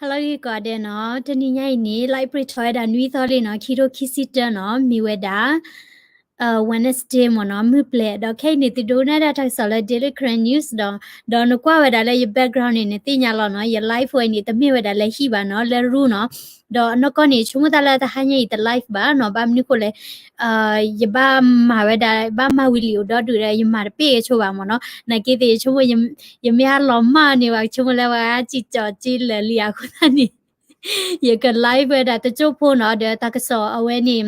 ဟါလၢအဂ့ၤကိးဂၤဒဲးနီၤ, တနံၤညါအံၤန့ၣ် လါအ့ဖြ့ၣ်ထီၣ်ဝဲဒၣ်နွံသီလံနီၤ, ခံထိခံဆံတၢနီၤ, မ့ၢ်ဝဲဒၣ် Wednesday မ့ၢ်နီၤ, မုၢ်ပျဲၤ, ဒီးခဲအံၤန့ၣ် သုဒိကနၣ်ဒၣ်တၢ်ကစီၣ်လၢ Daily Karen News ဒီး, ဒီးနကွၢ်ဝဲဒၣ်လၢယ background န့ၣ် နသ့ၣ်ညါလီၤနီၤ, ယ live ဝဲအံၤန့ၣ် တမ့ၢ်ဝဲဒၣ်လၢဟံၣ်ဘၣ်နီၤ, လၢရူနီၤ, ဒီးအနီၢ်ကီၢ်န့ၣ် ဆိကမိၣ်သးလၢတဟါညါအံၤတ live ဘၣ်နီၤ, ဘၣ်မနုၤဃိလဲၣ် ယဘၣ်မၤဝဲဒၣ် ဘၣ်မၤဝံၤလံာ်အိၣ်ဒီဒူၣ်ဒီး ယမၤတပ့ၢ်ကဲဆိဘၣ်မ့ၢ်နီၤ, နာ်က့သ့ၣ် ယဆိကမိၣ် ယမ့ၢ်အလီၤမၢ်န့ၢ်ဘၣ် ကဆိကမိၣ်လၢပှၤစံၣ်ကၠီၤက့လၢာ်လံအဃိသတးန့ၣ် ယက live ဝဲဒၣ်တစိၢ်ဖိနီၤ, ဒီးတၢ်ကစီၣ်အဝဲန့ၣ်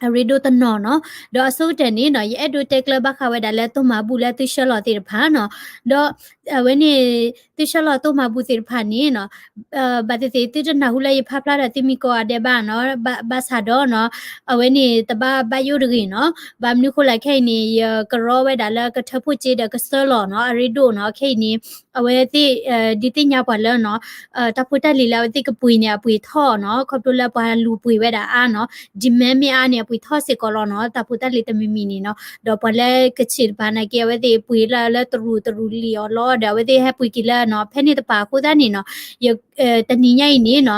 အရ့ဒိၣ်တနီၤနီၤ, ဒီးအဆိကတၢၢ်န့ၣ်နီၤ ယအဲၣ်ဒိးတဲကျၢၤဘၣ်ဃးဝဲဒၣ်လၢတိၢ်မၤဘူၣ်လၢသုဆှၢလီၤသ့ၣ်တဖၣ်နီၤ, ဒီးအဝဲန့ၣ် သုဆှၢလီၤတိၢ်မၤဘူၣ်သ့ၣ်တဖၣ်န့ၣ်နီၤ ဘၣ်သ့ၣ်သ့ၣ် သုတနၢ်ဟူလၢယဖးဖျါဒီးသုမံၤကိးဂၤဒဲးဘၣ်နီၤ, ဘၣ်ဆၣ်ဒီးနီၤ အဝဲန့ၣ် တဘၣ်ဘၣ်ယိၣ်တဂ့ၤနီၤ, ဘၣ်မနုၤဃိလဲၣ် ခဲအံၤန့ၣ် ယကရီဝဲဒၣ်လၢကထၢဖှိၣ်စ့ဒီးကဆှၢလီၤနီၤ, အရ့ဒိၣ်နီၤ, ခဲအံၤန့ၣ် အဝဲသ့ၣ် ဒုးသ့ၣ်ညါပှၤလၢနီၤ တၢ်ဖိတၢ်လံၤလၢအဝဲသ့ၣ်ကပှ့ၤန့ၣ် အပှ့ၤထီၣ်နီၤ, ခီဖျိလၢပှၤလူၤပှ့ၤဝဲဒၣ်အါနီၤ, demand မ့ၢ်အါန့ၣ် အပှ့ၤထီၣ်စ့ၢ်ကီးလီၤနီၤ, တၢ်ဖိတၢ်လံၤတမံၤမံၤန့ၣ်နီၤ, ဒီးပှၤလၢကဆံးတပၤနာ်က့ အဝဲသ့ၣ်ပှ့ၤလၢလၢတရူးတရူးလံာ်အီၤလီၤ, ဒီးအဝဲသ့ၣ်ဟဲပှ့ၤက့ၤလၢနီၤ ဖဲန့ၣ်တပၤအဃိသတးန့ၣ်နီၤ, တနံၤညါအံၤန့ၣ်နီၤ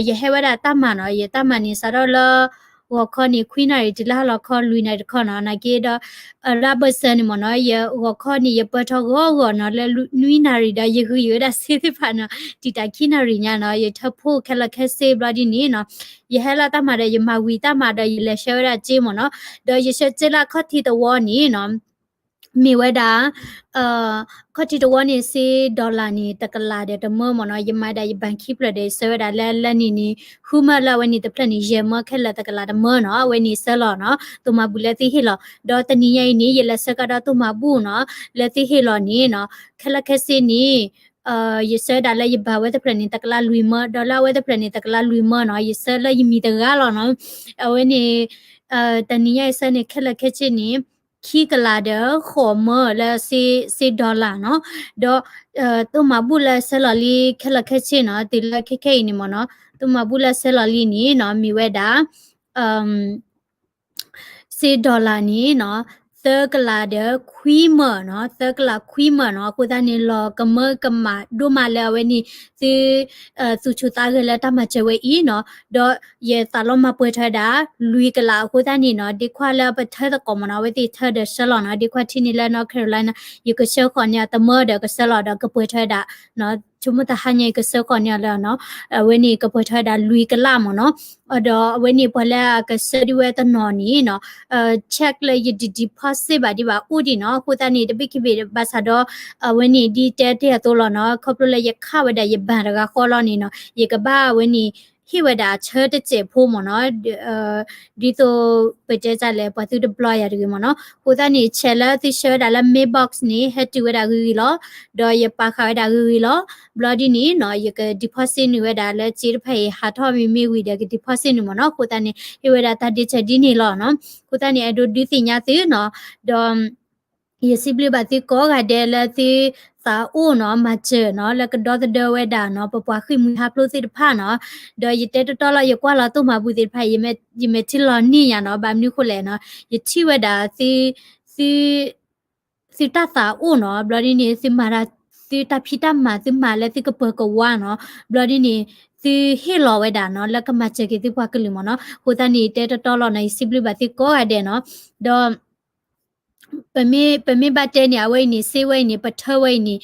ယဟဲဝဲဒၣ်တၢ်မၤနီၤ, ယတၢ်မၤန့ၣ် စးထီၣ်လၢ ဂီၤခီန့ၣ် ခွံနၣ်ရံၣ် တုၤလၢဟါလီၤခီ လွံၢ်နၣ်ရံၣ်တခီနီၤ, နာ်က့ဒီး လၢအဘၢၣ်စၢၤန့ၣ်မ့ၢ်နီၤ, ယဂီၤခီန့ၣ် ယပၢၢ်ထီၣ်ဂီၤဂီၤနီၤ လၢနွံနၣ်ရံၣ်ဒီး ယဂံၢ်ဝဲဒၣ်စ့သ့ၣ်တဖၣ်နီၤ, တံာ်တာ်ခံနၣ်ရံၣ်ညါနီၤ, ယထၢဖှိၣ်ခဲလၢာ်ခဲဆ့ဘျီဒ်န့ၣ်နီၤ, ယဟဲလၢတၢ်မၤဒီး ယမၤဝံၤတၢ်မၤဒီး ယလဲၤဆှၢဝဲဒၣ်စ့မ့ၢ်နီၤ, ဒီးယဆှၢစ့လၢအခီၣ်ထံးတဝီန့ၣ်နီၤ မ့ၢ်ဝဲဒၣ် ခီၣ်ထံးတဝီန့ၣ် စ့ dollar န့ၣ် တကလးဒီးတမၢမ့ၢ်နီၤ, ယမၤဒၣ်ယဘဏ်ခံဖျၢၣ်ဒီး ယဆှၢဝဲဒၣ်လၢလၢန့ၣ်န့ၣ် ဃုမၢလၢအဝဲန့ၣ်တဖျၢၣ်န့ၣ် ယဲၢ်မၢခဲလၢာ်တကလးတမၢနီၤ, အဝဲန့ၣ်ဆှၢလီၤနီၤ, တိၢ်မၤဘူၣ်လၢသုဟ့ၣ်လီၤ, ဒီးတနံၤညါအံၤန့ၣ် ယလဲၤဆှၢကဒီးတိၢ်မၤဘူၣ်နီၤ, လၢသုဟ့ၣ်လီၤန့ၣ်နီၤ, ခဲလၢာ်ခဲဆ့န့ၣ် ယဆှၢဒၣ်လၢယဘၣ်ဝဲတဖျၢၣ်န့ၣ် တကလးလွံၢ်မၢ, ဒီးလၢအဝဲတဖျၢၣ်န့ၣ် တကလးလွံၢ်မၢနီၤ, ယဆှၢလၢယမံၤတဂၤလီၤနီၤ, အဝဲန့ၣ် တနံၤညါအံၤဆှၢန့ၣ် ခဲလၢာ်ခဲဆ့န့ၣ် ခံကလးဒီးဃိးမၢလၢစ့ dollar နီၤ, ဒီး တိၢ်မၤဘူၣ်လၢဆှၢလီၤလံခဲလၢာ်ခဲဆ့နီၤ, တုၤလၢခဲခဲအံၤန့ၣ်မ့ၢ်နီၤ, တိၢ်မၤဘူၣ်လၢဆှၢလီၤလံန့ၣ်နီၤ မ့ၢ်ဝဲဒၣ် စ့ dollar န့ၣ်နီၤ, သၢကလးဒီးခွံမၢနီၤ, သၢကလးခွံမၢနီၤ, အဃိသတးန့ၣ် လီၤကမၢကမၣ်ဒိၣ်မးလၢအဝဲန့ၣ် သု သူၣ်ဆူၣ်သးဂဲၤလၢတၢ်မၤစၢၤဝဲအံၤနီၤ, ဒီးယသးလီမၤပှဲၤထီၣ်ဝဲဒၣ် လွံၢ်ကလးအဃိသတးန့ၣ်နီၤ, ဒ့ခွါလၢပထၢသကိးမ့ၢ်နီၤ, အဝဲသ့ၣ်ထၢဒီးဆှၢလီၤနီၤ, ဒ့ခွါထံၣ်န့ၣ်လၢ North Carolina ယကဆှၢဃီၤန့ၢ်အီၤတမၢဒီးကဆှၢလီၤဒီးကပှဲၤထီၣ်ဝဲဒၣ် ဆိကမိၣ်တဟါညါအံၤကဆှၢဃီၤန့ၢ်အီၤလၢနီၤ, အဝဲန့ၣ်ကပှဲၤထီၣ်ဝဲဒၣ်လွံၢ်ကလးမ့ၢ်နီၤ, ဒီးအဝဲန့ၣ်ပှၤလၢအကဆှၢဒံးဝဲတနီၤန့ၣ်နီၤ check လၢယ deposit ဘၣ်ဒံးဘၣ်အိၣ်ဒံးနီၤ, အဃိသတးန့ၣ် တဘ့ၣ်ခံဘ့ၣ်ဘၣ်ဆၣ်ဒီး အဝဲန့ၣ်ဒ်တဲတ့ၢ်အသိးလီၤနီၤ, ခီဖျိလၢယခးဝဲဒၣ်ယဘဏ်တဂၤဃီလီၤန့ၣ်နီၤ, ယကဘၣ်အဝဲန့ၣ် ဟ့ၣ်ဝဲဒၣ်အဆၢတစဲးဖိမ့ၢ်နီၤ, ဒ်သိးပတဲတၢ်လဲၣ် ပှၤသုတဘျီယၤတဂ့ၤမ့ၢ်နီၤ, အဃိသတးန့ၣ် ဆဲးလၢသုဆှၢဝဲဒၣ်လၢ mailbox န့ၣ် ဟဲတုၤဝဲဒၣ်ဂ့ၤဂ့ၤလီၤ, ဒီးယပာ်ဃာ်ဝဲဒၣ်ဂ့ၤဂ့ၤလီၤ, ဘျီဒ်န့ၣ်နီၤ ယက deposit နုာ်ဝဲဒၣ်လၢစ့တဖၣ်အံၤ ဟးထီၣ်မ့မ့ၢ်ဝံၤဒီးက deposit နုာ်မ့ၢ်နီၤ, အဃိသတးန့ၣ် ဟ့ၣ်ဝဲဒၣ်တၢ်ဒ့ဆၢဒ်န့ၣ်လီၤနီၤ, အဃိသတးန့ၣ် အဲၣ်ဒိးဒုးသ့ၣ်ညါသုနီၤ, ဒီး ယစံးဘျုးဘၣ်သုကိးဂၤဒဲးလၢသုသးအိၣ်နီၤ မၤစၢၤနီၤ လၢကဒီသဒၢဝဲဒၣ်နီၤ ပပှၤဃ့ၢ်မှံဟးဖျိးသ့ၣ်တဖၣ်နီၤ, ဒီးယတဲတီတီလီၤ ယကွၢ်လီၤတိၢ်မၤဘူၣ်သ့ၣ်တဖၣ် ယမဲာ်ထံလီၤန့ၢ်ယၤနီၤ, ဘၣ်မနုၤဃိလဲၣ်နီၤ ယထံၣ်ဝဲဒၣ်သု သု သုတၢ်သးအိၣ်နီၤ, ဘျီဒ်န့ၣ် သုမၤတၢ် သုတၢ်ဖံးတၢ်မၤ သုမၤလၢသုကပၢၤကဝါနီၤ, ဘျီဒ်န့ၣ် သုဟ့ၣ်လီၤဝဲဒၣ်နီၤ လၢကမၤစၢၤက့ၤသုပှၤကလုာ်မ့ၢ်နီၤ, အဃိသတးန့ၣ် ယတဲတီတီလီၤနီၤ ယစံးဘျုးဘၣ်သုကိးဂၤဒဲးနီၤ, ဒီး ပမ့ၢ် ပမ့ၢ်ဘၣ်တဲန့ၣ် အဝဲအံၤန့ၣ် စ့ဝဲအံၤန့ၣ် ပထၢဝဲအံၤန့ၣ်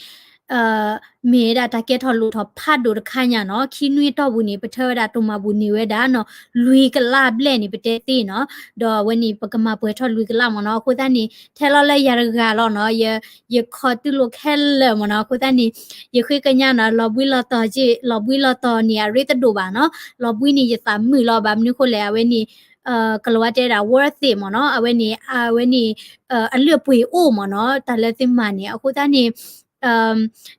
မ့ၢ်ဝဲဒၣ်တၢ်ကဲထီၣ်လိၣ်ထီၣ်ဖးဒိၣ်တခါညါနီၤ, ခံနွံတီၢ်ပူၤန့ၣ် ပထၢဝဲဒၣ်တိၢ်မၤဘူၣ်န့ၢ်ဝဲဒၣ်နီၤ လွံၢ်ကလးဘျဲၣ်န့ၣ် ပတဲသ့နီၤ, ဒီးအဝဲန့ၣ် ပကမၤပှဲၤထီၣ်လွံၢ်ကလးမ့ၢ်နီၤ, အဃိသတးန့ၣ် ထဲလီၤလၢယၤတဂၤလီၤနီၤ, ယခီၣ်တုလိာ်ခဲလၢာ်မ့ၢ်နီၤ, အဃိသတးန့ၣ် ယဃ့ကညးနီၤ လီၤဘှံးလီၤတီၤ လီၤဘှံးလီၤတီၤန့ၣ် အရ့တဒိၣ်ဘၣ်နီၤ, လီၤဘှံးန့ၣ် ယသးမုာ်လီၤ, ဘၣ်မနုၤဃိလဲၣ် အဝဲန့ၣ် ကလၤဝါတဲဒၣ် worth it မ့ၢ်နီၤ, အဝဲန့ၣ် အဝဲန့ၣ် အလုၢ်အပှ့ၤအိၣ်မ့ၢ်နီၤ, တၢ်လၢသုမၤန့ၣ် အဃိသတးန့ၣ်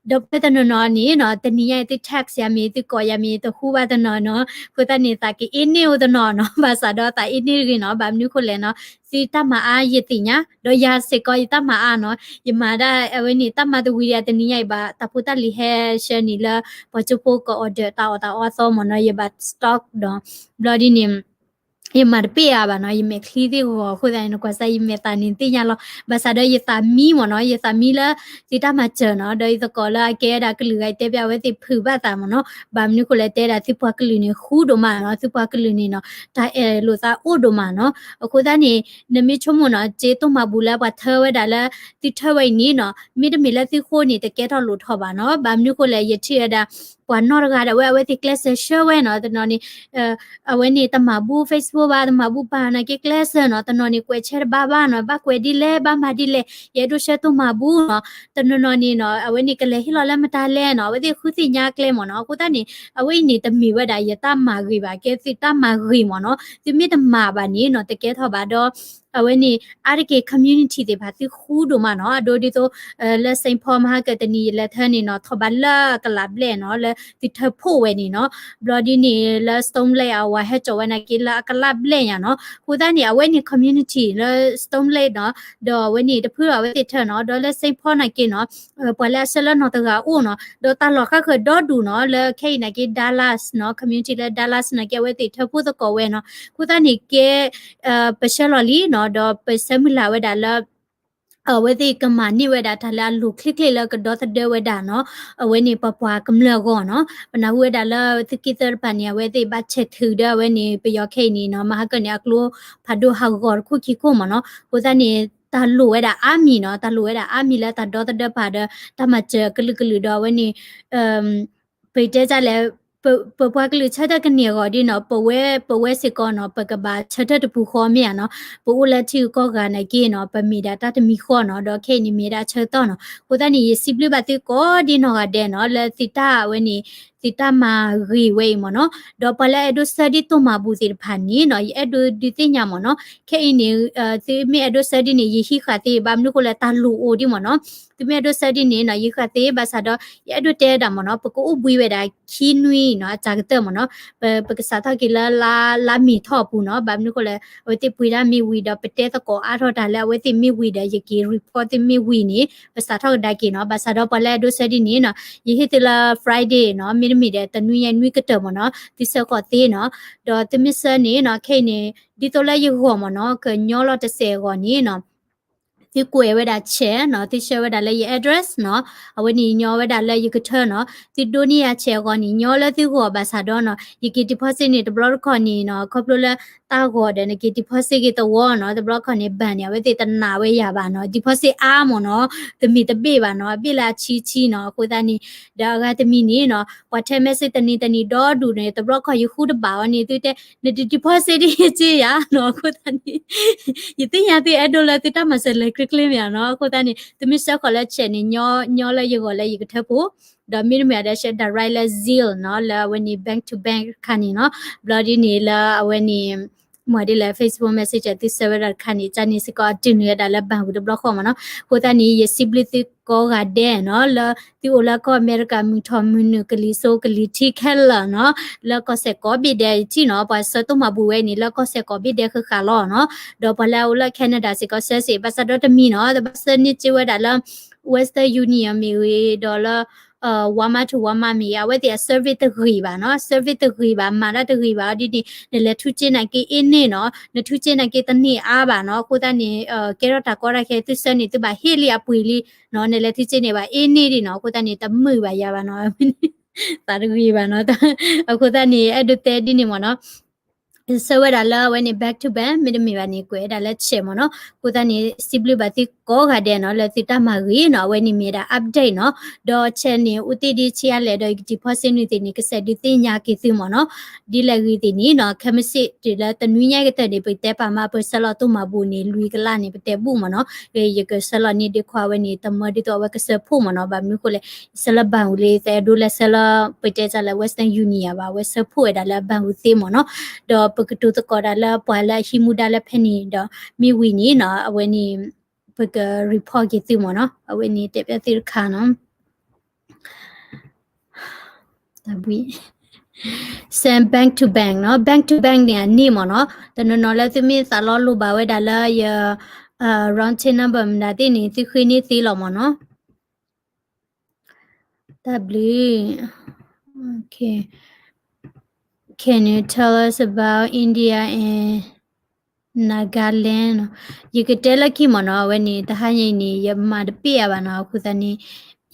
ဒီးဖဲတနီၤနီၤန့ၣ်နီၤ တနံၤညါအံၤသု text ယၤမ့ၢ် သုကိးယၤမ့ၢ် တဟူဘၣ်တနီၤနီၤ, အဃိသတးန့ၣ် သးကအ့န့ၢ်အိၣ်တနီၤနီၤ, ဘၣ်ဆၣ်ဒီးသးအ့န့ၢ်တဂ့ၤနီၤ, ဘၣ်မနုၤဃိလဲၣ်နီၤ, သုတၢ်မၤအါယသ့ၣ်ညါ, ဒီးယၤစ့ၢ်ကီးယတၢ်မၤအါနီၤ, ယမၤဒၣ်အဝဲန့ၣ် တၢ်မၤတဝံၤဒီးတနံၤညါအံၤဘၣ်, တၢ်ဖိတၢ်လံၤဟဲဆှၢန့ၣ်လၢ ပှၤကၠိဖိက order တၢ်အီၣ်တၢ်အီအသီမ့ၢ်နီၤ, ယဘၣ် stock ဒီး ဘျီဒ်န့ၣ် ယမၤတပ့ၢ်အါဘၣ်နီၤ, ယမဲာ်ချံသ့ၣ်ဂီၤအဃိသတးန့ၣ် နကွၢ်စၢ်ယမဲာ်သးန့ၣ်သ့ၣ်ညါလီၤ. ဘၣ်ဆၣ်ဒီးယသးမံမ့ၢ်နီၤ, ယသးမံလၢသုတၢ်မၤစၢၤနီၤ, ဒီးယသကိးလၢအကဲဝဲဒၣ်ကလုာ်ဂၤတဲပျးဝဲသ့ၣ်ဖုးဘၣ်သးမ့ၢ်နီၤ, ဘၣ်မနုၤဃိလဲၣ်တဲဒၣ်သုပှၤကလုာ်န့ၣ်ဃူဒိၣ်မးနီၤ, သုပှၤကလုာ်န့ၣ်နီၤ တၢ်အဲၣ်လိာ်သးအိၣ်ဒိၣ်မးနီၤ. အဃိသတးန့ၣ် နမ့ၢ်ဆိကမိၣ်နီၤ, စ့တိၢ်မၤဘူၣ်လၢပှၤထၢဝဲဒၣ်လၢသုထၢဝဲအံၤန့ၣ်နီၤ, မ့တမ့ၢ်လၢသုဃိန့ၣ် တကဲထီၣ်လိၣ်ထီၣ်ဘၣ်နီၤ. ဘၣ်မနုၤဃိလဲၣ် ယထံၣ်ဝဲဒၣ် ပှၤနီၢ်တဂၤဒၣ်ဝဲ အဝဲသ့ၣ်ကျဲးစၢးဆှၢဝဲနီၤ, တနီၤန့ၣ် အဝဲန့ၣ်တမၤဘူၣ် Facebook ဘၣ်, တမၤဘူၣ်ပၢ်နာ်က့ကျဲးစၢးနီၤ, တနီၤန့ၣ်ကွဲးဆၢတဘၣ်ဘၣ်နီၤ, ဘၣ်ကွဲးဒ်လဲၣ် ဘၣ်မၤဒ်လဲၣ်, ယအဲၣ်ဒိးဆှၢတိၢ်မၤဘူၣ်နီၤ, တနီၤနီၤန့ၣ်နီၤ အဝဲန့ၣ်ကလဲၤဟ့ၣ်လီၤလၢမတၤလဲၣ်နီၤ, အဝဲသ့ၣ်ဃုသ့ၣ်ညါကျဲမ့ၢ်နီၤ. အဃိသတးန့ၣ် အဝဲအံၤန့ၣ်တမ့ၢ်ဝဲဒၣ်ယတၢ်မၤဂ့ၤဘၣ်, ကဲသုတၢ်မၤဂ့ၤမ့ၢ်နီၤ, သုမ့ၢ်တမၤဘၣ်န့ၣ်နီၤ တကဲထီၣ်ဘၣ်ဒီး အဝဲန့ၣ် အါတက့ၢ် community သ့ၣ်တဖၣ်သုဃူဒိၣ်မးနီၤ, အဒိဒ်သိး လၢ Saint Paul မဟါကတနံၤယလဲၤထၢန့ၣ်နီၤ ထီၣ်ဘးလၢအကလးဘျဲၣ်နီၤ, လၢသုထၢဖှိၣ်ဝဲန့ၣ်နီၤ, ဘျီဒ်န့ၣ် လၢ Storm Lake အဝၤဟဲကၠီဝဲနာ်က့လၢအကလးဘျဲၣ်ညါနီၤ. အဃိသတးန့ၣ် အဝဲန့ၣ် community လၢ Storm Lake နီၤ, ဒီးအဝဲန့ၣ်တဖုအဝဲသ့ၣ်ထၢနီၤ, ဒီးလၢ Saint Paul နာ်က့နီၤ ပှၤလၢအဆှၢလၢနီၢ်တဂၤအိၣ်နီၤ, ဒီးတၢ်လီၢ်ဃၣ်ဃၢၤဒီဒူၣ်နီၤ, လၢခဲအံၤနာ်က့ Dallas နီၤ, community လၢ Dallas နာ်က့ အဝဲသ့ၣ်ထၢဖှိၣ်သကိးဝဲနီၤ. အဃိသတးန့ၣ်ကဲ ပဆှၢလီၤလံနီၤ, ဒီးပဆၢမုၢ်လၢ်ဝဲဒၣ်လၢ အဝဲသ့ၣ်ကမၤန့ၢ်ဝဲဒၣ်တၢ်လၢအလိၤချ့ချ့လၢကဒီသဒၢဝဲဒၣ်နီၤ, အဝဲန့ၣ်ပပှၤကမျၢၢ်အဂီၢ်နီၤ. ပနၢ်ဟူဝဲဒၣ်လၢသုးက့သၢတဖၣ်န့ၣ် အဝဲသ့ၣ်ဘၣ်ဆဲးထုးဒီးအဝဲန့ၣ် ပယီၤခဲအံၤန့ၣ်နီၤ, မဟါကန့ၣ် အကျိဖးဒိၣ်ဟးဂီၤတခိၣ်ခံခိၣ်မ့ၢ်နီၤ. အဃိသတးန့ၣ် တၢ်လိၣ်ဝဲဒၣ်အါမံၤနီၤ, တၢ်လိၣ်ဝဲဒၣ်အါမံၤလၢတၢ်ဒီသဒၢပာ်ဒီး တၢ်မၤစၢၤကလုာ်ကလုာ်ဒီးအဝဲန့ၣ် ပတဲတၢ်လဲၣ်, ပပှၤကလုာ်ဆၢထၢၣ်ကန့ၢ်အဂီၢ်ဒ်နီၤ, ပဝဲ ပဝဲစ့ၢ်ကီးနီၤ ပကဘၣ်ဆၢထၢၣ်တပူၤဃီမ့ၢ်ဧါနီၤ, ပအိၣ်လၢထံဂုၤကီၢ်ဂၤနာ်က့နီၤ, ပမ့ၢ်ဒၣ်တၢ်တမံၤဃီနီၤ, ဒီးခဲအံၤန့ၣ်မ့ၢ်ဒၣ်ဆၢကတီၢ်နီၤ. အဃိသတးန့ၣ် ယစံးဘျုးဘၣ်သုကိးဒ်နီၢ်ဂၤဒဲးနီၤ, လၢသုတၢ်အဝဲန့ၣ် သုတၢ်မၤဂ့ၤဝဲအံၤမ့ၢ်နီၤ. ဒီးပှၤလၢအအဲၣ်ဒိးဆှၢဒ်တိၢ်မၤဘူၣ်သ့ၣ်တဖၣ်န့ၣ်နီၤ, ယအဲၣ်ဒိးဒုးသ့ၣ်ညါမ့ၢ်နီၤ, ခဲအံၤန့ၣ် သုမ့ၢ်အဲၣ်ဒိးဆှၢဒ်န့ၣ် ယဟံးဃာ်သ့ ဘၣ်မနုၤဃိလဲၣ် တၢ်လိၣ်အိၣ်ဒ်မ့ၢ်နီၤ. သုမ့ၢ်အဲၣ်ဒိးဆှၢဒ်န့ၣ်နီၤ ယဟံးဃာ်သ့ ဘၣ်ဆၣ်ဒီး ယအဲၣ်ဒိးတဲဒၣ်မ့ၢ်နီၤ, ပကအိၣ်ဘှံးဝဲဒၣ်ခံနွံနီၤ, အစှၤကတၢၢ်မ့ၢ်နီၤ, ပ ပကစးထီၣ်က့ၤလၢလါ လါမ့ၤထီၣ်အပူၤနီၤ. ဘၣ်မနုၤဃိလဲၣ် အဝဲသ့ၣ်ပှ့ၤတၢ်မ့ၢ်ဝံၤဒီး ပတဲသကိးအါထီၣ်တၢ်လၢအဝဲသ့ၣ်မ့ၢ်ဝံၤဒီး ယက့ၤ report သုမ့ၢ်ဝံၤန့ၣ် ပစးထီၣ်ကဒါက့ၤနီၤ. ဘၣ်ဆၣ်ဒီးပှၤလၢအအဲၣ်ဒိးဆှၢဒ်န့ၣ်နီၤ, ယဟ့ၣ်သုလၢ Friday နီၤ, မ့တမ့ၢ်ဒီးတနွံညါနွံကတၢၢ်မ့ၢ်နီၤ, သုဆှၢဃီၤသ့နီၤ. ဒီးသုမ့ၢ်ဆှၢန့ၣ်နီၤ, ခဲအံၤန့ၣ် ဒ်သိးလၢယဂီၢ်မ့ၢ်နီၤ, ကညီလီၤတစဲးအဂီၢ်န့ၣ်နီၤ သုကွဲးဝဲဒၣ် check နီၤ, သုဆှၢဝဲဒၣ်လၢယ address နီၤ, အဝဲန့ၣ်ညီဝဲဒၣ်လၢယကထၢနီၤ, သုဒိးန့ၢ်ယၤ check အဂီၢ်န့ၣ် ညီလၢသုဂီၢ်ဘၣ်ဆၣ်ဒီးနီၤ, ယက့ၤ deposit န့ၣ် တဘျီတခီၣ်န့ၣ်နီၤ, ခီဖျိလၢတၢ်ဂီၤဒီး နက့ၤ deposit က့ၤသဝီနီၤ, တဘျီတခီၣ်န့ၣ် bank န့ၣ် အဝဲသ့ၣ်တနာ်ဝဲယၤဘၣ်နီၤ, deposit အါမ့ၢ်နီၤ, တမ့ၢ်တဘ့ၣ်ဘၣ်နီၤ, အဘ့ၣ်လၢအဆံဆံနီၤ. အဃိသတးန့ၣ် ဒီးအဂၤတမံၤန့ၣ်နီၤ, ပှၤထဲ message တနံၤတနံၤဒီဒူၣ်န့ၣ် တဘျီတခီၣ်ယဃုတဘၣ်အီၤန့ၣ် သုတဲ နတ deposit ဒ်ယက့ယၤနီၤ. အဃိသတးန့ၣ် ယသ့ၣ်ညါသုအဲၣ်ဒိးလၢသုတၢ်မၤစၢၤလဲၤကျ့ကျ့မ့ၢ်ဧါနီၤ. အဃိသတးန့ၣ် သုမ့ၢ်ဆှၢဃီၤလၢ check န့ၣ် ညီ ညီလၢယဂီၢ်လၢယကထၢဖှိၣ်, ဒီးမ့တမ့ၢ်ဒီးဆှၢ direct လၢ Zelle နီၤ, လၢအဝဲန့ၣ် bank to bank တခါန့ၣ်နီၤ, ဘျီဒ်န့ၣ်လၢအဝဲန့ၣ် မ့ၢ်ဒ်လဲၣ် Facebook Messenger သုဆှၢဝဲဒၣ်တခါန့ၣ် ကန့ၣ်စ့ၢ်ကီးအတုၤနုာ်ဝဲဒၣ်လၢ bank ပူၤတဘျီဃီမ့ၢ်နီၤ. အဃိသတးန့ၣ် ယစံးဘျုးသုကိးဂၤဒဲးနီၤ, လၢသုအိၣ်လၢကီၢ်အမဲရကၤ မုၢ်ထီၣ်မုၢ်နုာ် ကလံၤစိးကလံၤထံးခဲလၢာ်နီၤ, လၢကီၢ်စဲၣ်ကိးဘ့ၣ်ဒဲးယထံၣ်နီၤ, ပှၤဆှၢတိၢ်မၤဘူၣ်ဝဲန့ၣ် လၢကီၢ်စဲၣ်ကိးဘ့ၣ်ဒဲးဃၣ်ဃၣ်လီၤနီၤ. ဒီးပှၤလၢအအိၣ်လၢ Canada စ့ၢ်ကီးဆှၢစ့ၢ် ဘၣ်ဆၣ်ဒီးတမံၤနီၤ, တဘၣ်ဆှၢန့ၢ်စ့ဝဲဒၣ်လၢ Western Union မ့ၢ်ဂ့ၤ, ဒီးလၢ Walmart to Walmart မ့ၢ်ဂ့ၤ, အဝဲသ့ၣ်အ service တဂ့ၤဘၣ်နီၤ, service တဂ့ၤဘၣ်, မၤတၢ်တဂ့ၤဘၣ်အီၤဒ်န့ၣ် နလဲၤထူစ့နာ်က့အ့န့ၢ်နီၤ, နထူစ့နာ်က့တန့ၢ်အါဘၣ်နီၤ. အဃိသတးန့ၣ် ကဲထီၣ်တၢ်ကီတၢ်ခဲ သုဆှၢန့ၣ် သုဘၣ်ဟ့ၣ်လံအပှ့ၤလံနီၤ, နလဲၤထူစ့န့ၣ်ဘၣ်အ့န့ၢ်ဒံးနီၤ. အဃိသတးန့ၣ် တမုာ်ဘၣ်ယၤဘၣ်နီၤ, သးတဂ့ၤဘၣ်နီၤ. အဃိသတးန့ၣ် အဲၣ်ဒိးတဲဒ်န့ၣ်မ့ၢ်နီၤ. ဆှၢဝဲဒၣ်လၢအဝဲန့ၣ် bank to bank မ့တမ့ၢ်ဘၣ်န့ၣ် ကွဲးဝဲဒၣ်လၢ check မ့ၢ်နီၤ. အဃိသတးန့ၣ် စံးဘျုးဘၣ်သုကိးဂၤဒဲးနီၤ လၢသုတၢ်မၤဂ့ၤနီၤ. အဝဲန့ၣ်မ့ၢ်ဝဲဒၣ် update နီၤ.ဒီး check န့ၣ် အိၣ်တ့ၢ်ဒ်ဆံးအါလဲၣ်ဒီး ယက deposit နုာ်သ့ၣ်န့ၣ် ကစဲးဒုးသ့ၣ်ညါက့ၤသုမ့ၢ်နီၤ. ဒ်လဲၣ်ဂ့ၤသ့ၣ်န့ၣ်နီၤ ခဲမုၢ်ဆ့ၣ်တုၤလၢတနွံညါကတၢၢ်န့ၣ် ပတဲပာ်မး ပဆှၢလီၤတိၢ်မၤဘူၣ်န့ၣ် လွံၢ်ကလးန့ၣ် ပတဲဘူၣ်မ့ၢ်နီၤ. ယကဆှၢလီၤန့ၢ်ဒုးခွါဝဲန့ၣ် တမၢဒ်သိးအဝဲကဆှၢဖှိၣ်မ့ၢ်နီၤ. ဘၣ်မနုၤဃိလဲၣ် ယဆှၢလၢ bank ဝံၤလံ သအဲၣ်ဒိးလဲၤဆှၢလၢ ပတဲတၢ်လၢ Western Union ဘၣ်, အဝဲဆှၢဖှိၣ်ဝဲဒၣ်လၢ bank ဝံၤသ့မ့ၢ်နီၤ. ဒီးပကတိၤသကိးဒၣ်လၢပှၤလၢအဟံးမူဒါလၢဖဲန့ၣ်ဒီး မ့ၢ်ဝံၤန့ၣ်နီၤ အဝဲန့ၣ် ပက report က့ၤသုမ့ၢ်နီၤ. အဝဲန့ၣ်တဲပျးသုတခါနီၤ. တၢ်ဘှံး send bank to bank နီၤ. Bank to bank န့ၣ် အန့ၢ်မ့ၢ်နီၤ. တနီၤနီၤလၢသုမ့ၢ်သးလီလိာ်ဘၣ်ဝဲဒၣ်လၢယ routing number မတၤသ့ၣ်န့ၣ် သုဃ့န့ၢ်သ့လီၤမ့ၢ်နီၤ. တၢ်ဘျုး. Can you tell us about India and Nagaland နီၤ? ယကတဲလၢခံမ့ၢ်နီၤ, အဝဲန့ၣ် တဟါညါအံၤန့ၣ် ယမၤတပ့ၢ်အါဘၣ်နီၤ, အဃိသတးန့ၣ်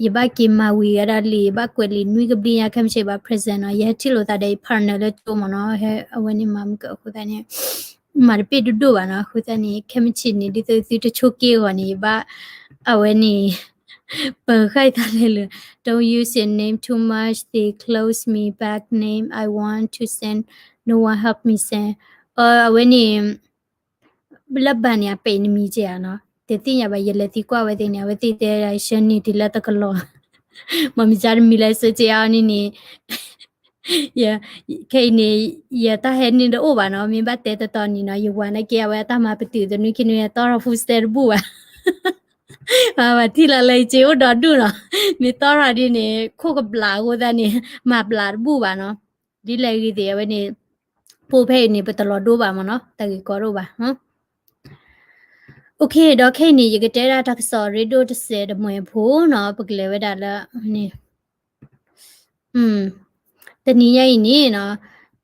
ယဘၣ်က့ၤမၤဝံၤဂၤဒၣ်လံာ်, ယဘၣ်ကွဲးလံာ်နွံကဘျံးညါ ခဲမုၢ်ဆ့ၣ်ဘၣ် present နီၤ, ယဟဲထံၣ်လိာ်သးဒီးယ partner လၢကၠိမ့ၢ်နီၤ, ဟဲအဝဲန့ၣ်မၤမုၢ်က အဃိသတးန့ၣ် မၤတပ့ၢ်ဒိၣ်ဒိၣ်ဘၣ်နီၤ, အဃိသတးန့ၣ် ခဲမုၢ်ဆ့ၣ်န့ၣ် ဒ်သိးသုတဆိက့အဂီၢ်န့ၣ် ယဘၣ် အဝဲန့ၣ် ပဃၣ်အသးလဲၤလၢ Don't use your name too much, they close me back name, I want to send, no one help me send. အဝဲန့ၣ် လၢဘၣ်န့ၣ် အပဲာ်နမံၤကဲဧါနီၤ, တသ့ၣ်ညါဘၣ်, ယလဲၤသံကွၢ်ဝဲသ့ၣ်န့ၣ် အဝဲသ့ၣ်တဲ ဆှၢန့ၢ်တုၤလၢတကလီၤ, မ့ၢ်မ့ၢ်ကါတမံၤလဲၣ် ဆၢက့အီၤန့ၣ်န့ၣ် ခဲအံၤန့ၣ် ယတၢ်ဟဲနုာ်တအိၣ်ဘၣ်နီၤ, မ့ၢ်ဘၣ်တဲတတီၤန့ၣ်နီၤ, ယဝၤနာ်က့အဝဲအတၢ်မၤပတုာ်သနွံခံနွံ တီၢ်ထီၣ် food stamp တဘူၣ်ဘၣ်, ဘၣ်ထံၣ်လီၤလၢယစ့အိၣ်ဒီဒူၣ်နီၤ, မ့ၢ်တီၢ်ထီၣ်ဒ်န့ၣ် ခိၣ်ကဘျးအဃိသတးန့ၣ် မၤဘျးတဘူၣ်ဘၣ်နီၤ, ဒ်လဲၣ်ဂ့ၤသ့ၣ် အဝဲန့ၣ် ပိၢ်ဖဲအံၤန့ၣ် ပတလီၤဒိဘၣ်မ့ၢ်နီၤ, တၢ်ဂ့ၢ်ကီဒိၣ်ဘၣ် OK, ဒီးခဲအံၤန့ၣ် ယကတဲဒၣ်တၢ်ကစီၣ်ရ့ဒိၣ်တစဲးတမှဲၤဖိနီၤ, ပကလဲၤဝဲဒၣ်လၢ တနံၤညါအံၤန့ၣ်နီၤ,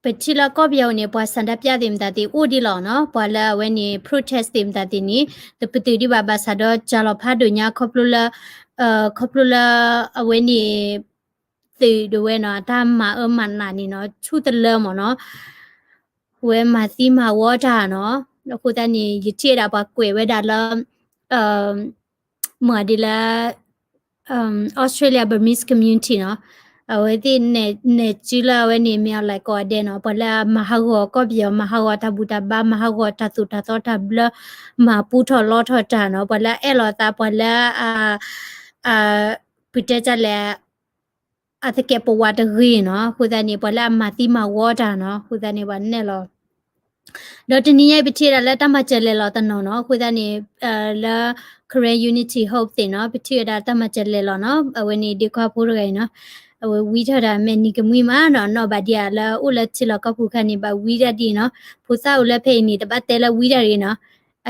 ပထံၣ်လၢကီၢ်ပယီၤန့ၣ် ပှၤဆန္ဒပြသ့ၣ်မတၤသ့ၣ်အိၣ်ဒံးလီၤနီၤ, ပှၤလၢအဝဲန့ၣ် protest သ့ၣ်မတၤသ့ၣ်န့ၣ် တပတုာ်ဒံးဘၣ် ဘၣ်ဆၣ်ဒီးစှၤလီၤဖးဒိၣ်ညါ ခီဖျိလၢ ခီဖျိလၢ အဝဲန့ၣ် သုးဒၣ်ဝဲနီၤ အတၢ်မၤအၢမၤနးန့ၣ်နီၤ ဆူၣ်တလၢမ့ၢ်နီၤ, ဝဲမၤသံမၤဝီတၢ်နီၤ, အဃိသတးန့ၣ် ယထံၣ်ဝဲဒၣ်ပှၤကွဲးဝဲဒၣ်လၢ မ့ၢ်ဒ်လၢ Australia Burmese community နီၤ, အဝဲသ့ၣ်နဲၣ်စုလၢအဝဲန့ၣ် မ့ၢ်အီၤလဲၣ်ကိးဂၤဒဲးနီၤ, ပှၤလၢအမၤဟးဂီၤကီၢ်ပယီၤ မၤဟးဂီၤတၢ်ဘူၣ်တၢ်ဘါ မၤဟးဂီၤတၢ်သိၣ်တၢ်သီတၢ်ဘျၢ မၤပူထီၣ်လီထီၣ်တၢ်နီၤ, ပှၤလၢအအဲၣ်လီၤသး ပှၤလၢ ပတဲတၢ်လဲၣ် အသကဲးပဝးတဂ့ၤနီၤ, အဃိသတးန့ၣ် ပှၤလၢအမၤသံမၤဝီတၢ်နီၤ, အဃိသတးန့ၣ် ပှၤနဲၣ်လီၤ ဒီးတနံၤညါအံၤ ပထံၣ်ဝဲဒၣ်လၢတၢ်မၤစၢၤလဲၤလီၤတနီၤနီၤ, အဃိသတးန့ၣ် လၢ Karen Unity Hope သ့ၣ်နီၤ, ပထံၣ်ဝဲဒၣ်တၢ်မၤစၢၤလဲၤလီၤနီၤ, အဝဲန့ၣ်ဒ့ခွါဖိတဂၤအံၤနီၤ, အဝဲဝံတၢ်ဒီးမဲာ်နံၤကမှံမးနီၤ, နီၢ်ဘၣ်ဒံးဧါ လၢအိၣ်လၢထံလီၢ်ကီၢ်ပူၤခါန့ၣ် ဘၣ်ဝံတၢ်ဒ်နီၤ, ဖိသၣ်အိၣ်လၢဖဲအံၤန့ၣ် တဘၣ်တဲလၢဝံတၢ်တဂ့ၤနီၤ,